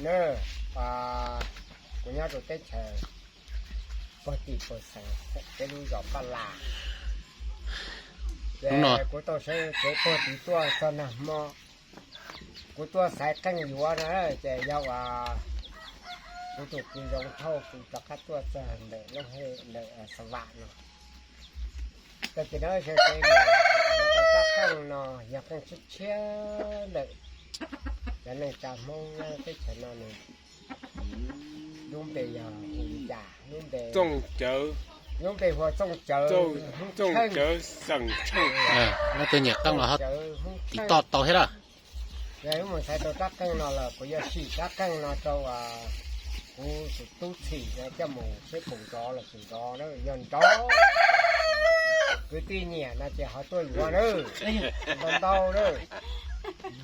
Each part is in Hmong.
Kuv nyob rau teb chaws pog tim pog xeem, peb lub zos Paj Las. Kuv tau sawv tsev pog tim tuaj txog nag hmo, kuv tuaj xaiv qeej yuav na, ces yog uas kuv tus kwv Zoov Thauj kuv rov qab tuaj txog ntawm lub he ntawm Xa Vam no. Tag kis no sawv tsev mus yuav tau rab qeej no, yog qeej tshiab tshiab ntawm cov neej tsa Hmoob nyob teb chaws no nws lub npe yog hu li cas? Lub npe, lub npe hu ua Txooj Cawv, Txooj Cawv Xeem Tsheej. Leej twg nyiam qeej los ho tiv toj tau thiab lawm. Yog wb mus xaiv tau rab qeej no los kuv yuav sim rab qeej no rau kuv tus tub Txhim no coj mus seb puas nrov los tsis nrov na. Yog nrov, kwv tij nyiam no ces ho tuaj yuav na, ntau ntau na.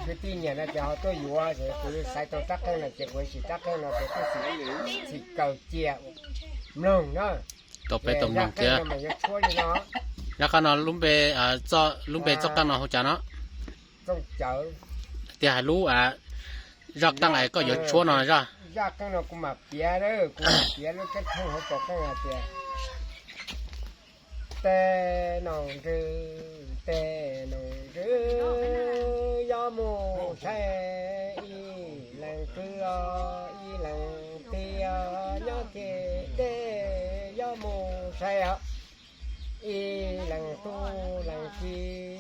Kwv tij nyiam no ces ho tuaj yuav, kuv xaiv tau rab qeej no ces kuv sim rab qeej no rau tub Txhim, Txhim kaw cia mloog na. Tau peb tau mloog thiab. Rab qeej no lub npe, lub npe txoj qeej no hu cas no? Tias hais lub zaj qeej es koj yuav tshuab no zaj. Zaj qeej no kuv mam piav, kuv mam piav lub ceeb thooj hauv paus qeej hais tias, tej noog ntswg, tej noog ntswg, yuav mus saib ib leeg twg os, ib leeg twg os, nyob ceg dej yuav mus saib os. Ib leeg tub leeg ki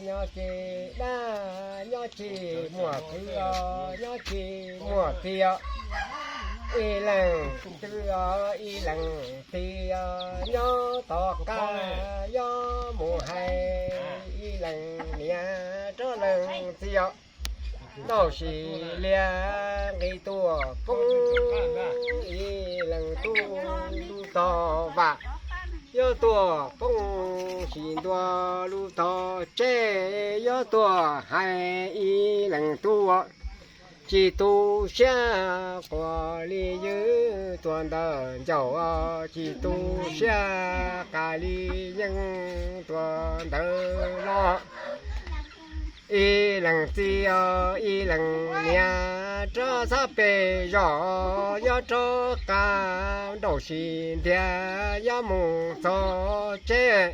nyob ceg dab, nyob tsis muaj kwv os, nyob tsis muaj tij os. Ib leeg twg os, ib leeg twg os, nyob tom qab yuav mus hais ib leeg niam rov leeg txiv os. Ntau sis liab nqis tuaj poob, ib leeg tub lub tog vam yuav tuaj poob, sis ntua lub tog tseb yuav tuaj hais ib leeg tub. Tsis tu siab quas li ywg tuaj ntawm ncauj, tsis tu siab qas li yeej tuaj ntawm los. Ib leeg txiv os, ib leeg niam rov txhab pes zos, yuav rov qab nraum sis ntiag yuav mus txog tseb.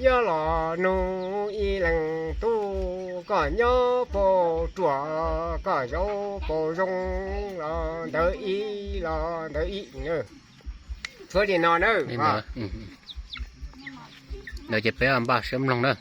Yuav los nug ib leeg tub, koj nyob puas ruam, koj zaub puas zoo, los ntawd ib los ntawd ib. Tshuab li no na. Ntawd ces peb npaj siab mloog na.